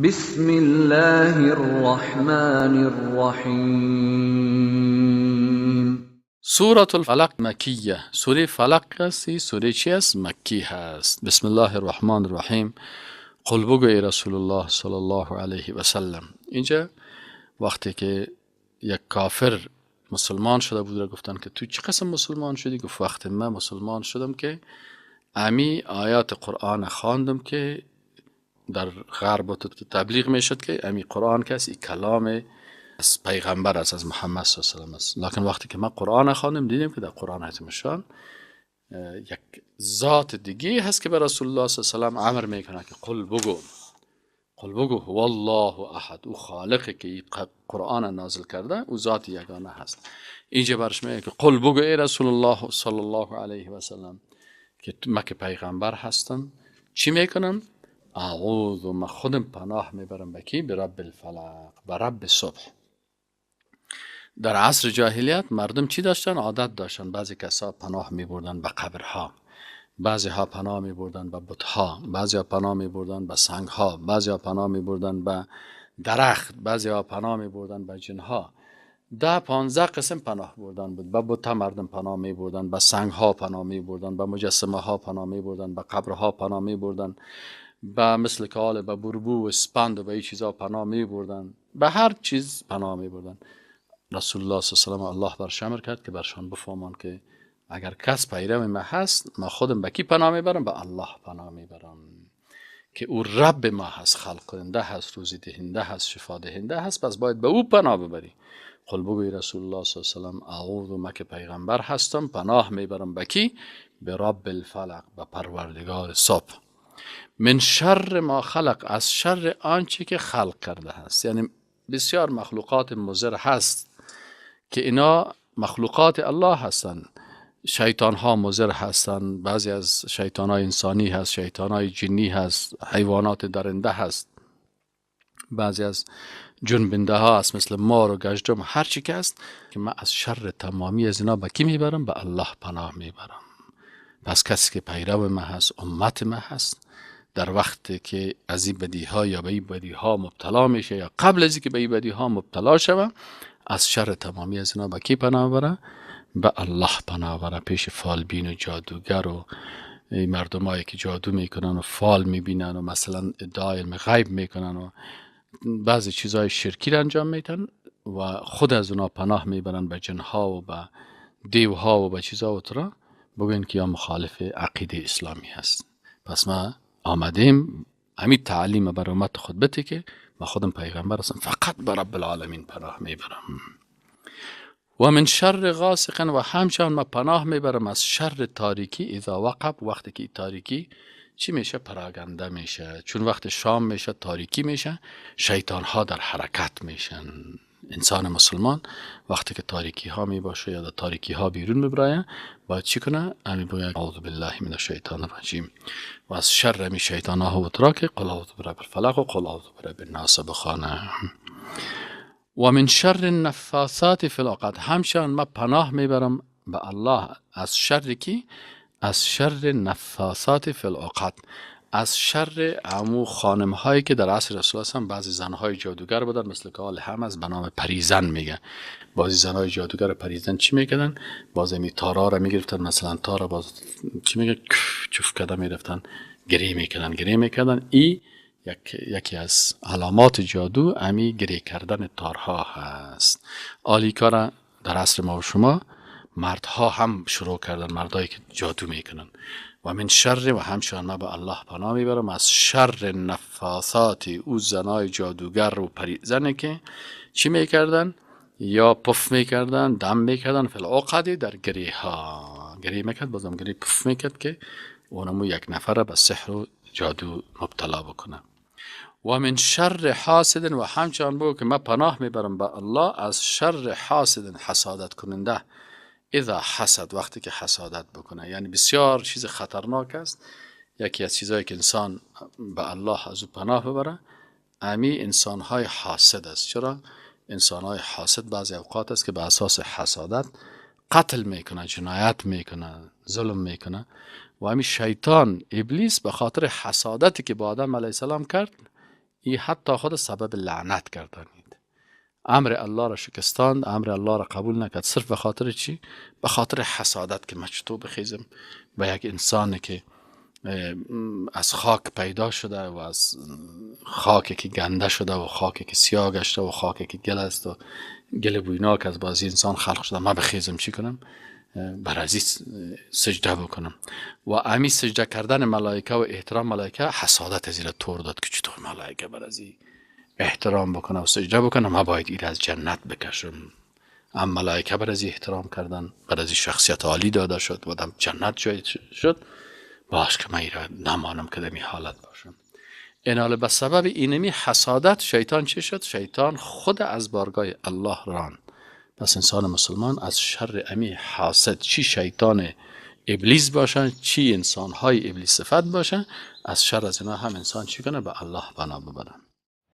بسم الله الرحمن الرحیم. سورة الفلق مکیه. سوره فلق هستی، سوره چی است؟ مکی هست. بسم الله الرحمن الرحیم. قل بگو ای رسول الله صلی الله علیه و سلم. اینجا وقتی که یک کافر مسلمان شده بود را گفتن که تو چه قسم مسلمان شدی؟ گفت وقتی من مسلمان شدم که امی آیات قرآن خواندم که در غرب تبلیغ میشد که امی قرآن کسی کلام از پیغمبر است، از محمد صلی الله علیه و سلم است. لکن وقتی که ما قرآن خواندیم دیدیم که در قرآن عظیمشان یک ذات دیگه هست که به رسول الله صلی الله علیه و سلم امر میکنه که قل بگو، قل بگو هو الله احد، او خالقی که قرآن نازل کرده او ذات یگانه هست. اینجا برش میگه که قل بگو ای رسول الله صلی الله علیه و سلم که من که پیغمبر هستم چی میکنم؟ اعوذ، من خودم پناه میبرم به کی؟ به رب الفلق، به رب صبح. در عصر جاهلیت مردم چی داشتن؟ عادت داشتن. بعضی کسا پناه میبردن به قبرها، بعضی ها پناه میبردن به بتها، بعضی ها پناه میبردن به سنگها، بعضی ها پناه میبردن به درخت، بعضی ها پناه میبردن به جنها. 10-15 قسم پناه بردن بود. به بت مردم پناه میبردن، به سنگها پناه میبردن، به مجسمه ها پناه میبردن، به قبرها پناه میبردن، به مثل کال، به بربو و اسپند و به این چیزا پناه میبردن، به هر چیز پناه میبردن. رسول الله صلی الله علیه و الله برش امر کرد که برشان بفهمان که اگر کس پیرو ما هست، ما خودم به کی پناه میبرم؟ به الله پناه میبرم که او رب ما هست، خلق کننده هست، روزی دهنده هست، شفا دهنده هست، پس باید به او پناه ببری. قل بگوی رسول الله صلی الله علیه و سلم اعوذ، ما که پیغمبر هستم پناه میبرم به کی؟ به رب الفلق، به پروردگار صبح. من شر ما خلق، از شر آنچه که خلق کرده هست. یعنی بسیار مخلوقات مضر هست که اینا مخلوقات الله هستند. شیطان ها مضر هستند، بعضی از شیطان های انسانی هست، شیطان های جنی هست، حیوانات درنده هست، بعضی از جنبنده ها هست مثل مار و گژدم، هر چی که هست که من از شر تمامی از اینا به کی میبرم؟ به الله پناه میبرم. پس کسی که پیرو ما هست، امت ما هست، در وقتی که از این بدی ها یا به این بدی ها مبتلا میشه یا قبل از اینکه به این بدی ها مبتلا شوه، از شر تمامی از اینا به کی پناه بره؟ به الله پناه بره. پیش فالبین و جادوگر و مردمایی که جادو میکنن و فال میبینن و مثلا ادعای علم غیب میکنن و بعضی چیزهای شرکی را انجام میتن و خود از اونا پناه میبرن به جنها و به دیوها و به چیزها و ترا بگوین که یا مخالف عقیده اسلامی هست. پس ما آمدیم همین تعلیم بر امت خود بده که ما خودم پیغمبر هستم، فقط به رب العالمین پناه میبرم. و من شر غاسق، و همچنان ما پناه میبرم از شر تاریکی اذا وقب، وقتی که تاریکی چی میشه؟ پراگنده میشه. چون وقت شام میشه، تاریکی میشه، شیطان ها در حرکت میشن. انسان مسلمان وقتی که تاریکی ها میباشه یا در تاریکی ها بیرون میبرایه باید چی کنه؟ امی باید اعوذ بالله من الشیطان الرجیم و از شر می شیطان ها و تراک قل اعوذ برب الفلق و قل اعوذ برب الناس بخوانه. و من شر النفاثات فی العقد، همچنان ما پناه میبرم به الله از شر کی؟ از شر نفاثات فی العقد، از شر عمو خانم هایی که در عصر رسول الله هم بعضی زنهای جادوگر بودن، مثل که حال هم از به نام پریزن میگه. بعضی زنهای جادوگر پریزن چی میکردن؟ بعضی می تارا را میگرفتن، مثلا تارا باز چی میگه چوف کده میرفتن، گریه میکردن، گریه میکردن. ای یکی از علامات جادو امی گریه کردن تارها هست. آلی کارا در عصر ما و شما مردها هم شروع کردن، مردایی که جادو میکنن. و من شر، و همچنان ما به الله پناه میبرم از شر نفاثات، او زنای جادوگر و پریزنه که چی میکردن؟ یا پف میکردن، دم میکردن، فی العقد، در گریه ها گریه میکرد، بازم گریه پف میکرد که اونمو یک نفر به سحر و جادو مبتلا بکنه. و من شر حاسد، و همچنان بگو که من پناه میبرم به الله از شر حاسد، حسادت کننده، اذا حسد، وقتی که حسادت بکنه. یعنی بسیار چیز خطرناک است. یکی از چیزهایی که انسان به الله از او پناه ببره امی انسانهای حاسد است. چرا؟ انسانهای حاسد بعضی اوقات است که به اساس حسادت قتل میکنه، جنایت میکنه، ظلم میکنه. و امی شیطان ابلیس به خاطر حسادتی که با آدم علیه السلام کرد این حتی خود سبب لعنت گردانید. امر الله را شکستاند، امر الله را قبول نکرد، صرف به خاطر چی؟ به خاطر حسادت که من چطور بخیزم به یک انسانی که از خاک پیدا شده و از خاکی که گنده شده و خاکی که سیاه گشته و خاکی که گل است و گل بویناک از بازی انسان خلق شده، من بخیزم چی کنم؟ بر از سجده بکنم. و امی سجده کردن ملائکه و احترام ملائکه حسادت از ایره تور داد که چطور ملائکه بر از احترام بکنه و سجده بکنه، ما باید ایره از جنت بکشم. ام ملائکه بر از احترام کردن، بر از شخصیت عالی داده شد و دم جنت جای شد، باش که من ایره نمانم که دمی حالت باشم. ایناله به سبب اینمی حسادت شیطان چی شد؟ شیطان خود از بارگاه الله راند. پس انسان مسلمان از شر امی حاسد، چی شیطان ابلیس باشن چی انسانهای ابلیس صفت باشن، از شر از اینا هم انسان چی کنه؟ به الله پناه ببرن.